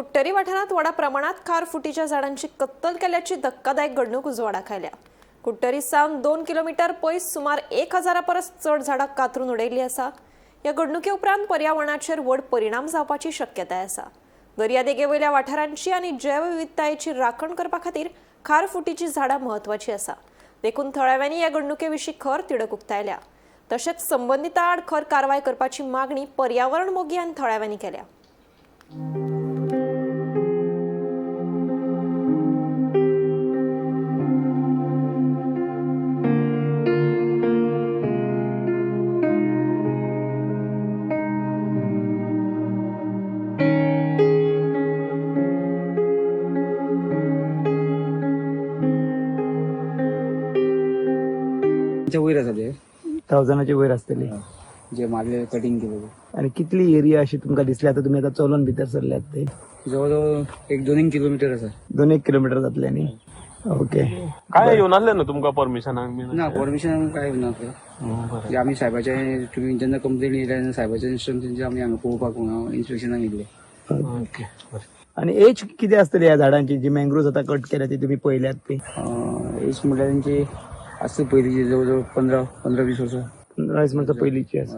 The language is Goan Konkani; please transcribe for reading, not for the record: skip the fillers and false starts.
कुट्टरी वाठारांत व्हडा प्रमाणात खारफुटीच्या झाडांची कत्तल केल्याची धक्कादायक घडणूक उजवाडाक आयल्या. कुट्टरी सावन 2 किलोमीटर पयस सुमार 1000 परस चड झाडां कातरून उडयल्ली आसा. ह्या घडणुके उपरांत पर्यावरणाचेर व्हड परिणाम जावपाची शक्यताय आसा. दर्यादेगे वयल्या वाठारांची आनी जैवविविधतायेची राखण करपा खातीर खारफुटीची झाडां म्हत्वाची आसा. देखून थळाव्यांनी ह्या घडणुके विशीं खर तिडक उक्तायल्या. तशेंच संबंदितां आड खर कारवाय करपाची मागणी पर्यावरण मोगी आनी थळाव्यांनी केल्या. च्या वयर आसा ते. थावजंडाचे वयर आसतली. जे मारले, कटिंग केले ते. आणि कितली एरिया अशी तुमकां दिसली? आता तुम्ही आता चलोन भितर सरल्यात ते? जवळ जवळ एक दोन एक किलोमीटर आसा. 2 एक किलोमीटर जातले न्ही? ओके. काय येवन आसलें न्हू तुमकां परमिशनाक बीन? ना, परमिशन काय ना. बरें. आमी साहेबाचे, तुमी जेन्ना कंप्लेन येयले तेन्ना साहेबाचे इन्स्ट्रक्शन आमी हांगा पळोवपाक इन्स्पेक्शनाक येयल्ले. ओके, बरें. आणि एज किती आसतली ह्या झाडांची, जी मँग्रोव्ह आता कट केल्या ती तुम्ही पळयल्यात ती? एज म्हटल्यार तेंची आसता पयलींची जवळ जवळ 15 15 20 वर्सां. 15 20 वर्सां पयलींची आसा.